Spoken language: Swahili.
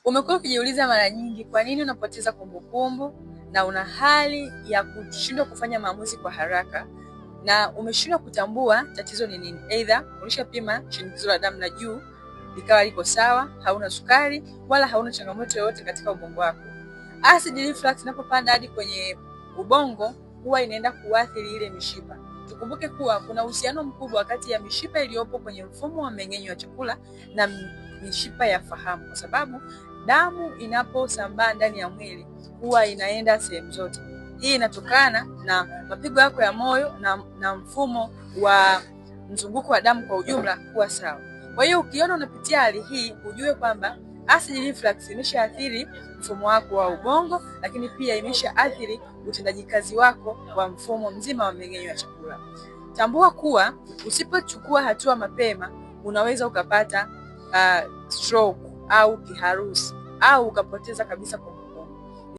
Umekuwa ukijiuliza mara nyingi kwa nini unapoteza kumbukumbu na una hali ya kushindwa kufanya maamuzi kwa haraka na umeshindwa kutambua tatizo ni nini. Aidha, ulishapima shinikizo la damu la juu likawa liko sawa, hauna sukari wala hauna changamoto yoyote katika ubongo wako. Acid reflux inapopanda hadi kwenye ubongo huwa inaenda kuathiri ile mishipa. Tukumbuke kuwa kuna uhusiano mkubwa kati ya mishipa iliyopo kwenye mfumo wa mmeng'enyo wa chakula na mishipa ya fahamu, kwa sababu damu inaposambaa ndani ya mwili huwa inaenda sehemu zote. Hii inatokana na mapigo yako ya moyo na mfumo wa mzunguko wa damu kwa ujumla kuwa sawa. Kwa hiyo ukiona unapitia hali hii, ujue kwamba acid reflux imeshaathiri mfumo wako wa ubongo, lakini pia imeshaathiri utendaji kazi wako wa mfumo mzima wa mmeng'enyo wa chakula. Tambua kuwa usipochukua hatua mapema unaweza ukapata stroke au kiharusi au ukapoteza kabisa kumbukumbu.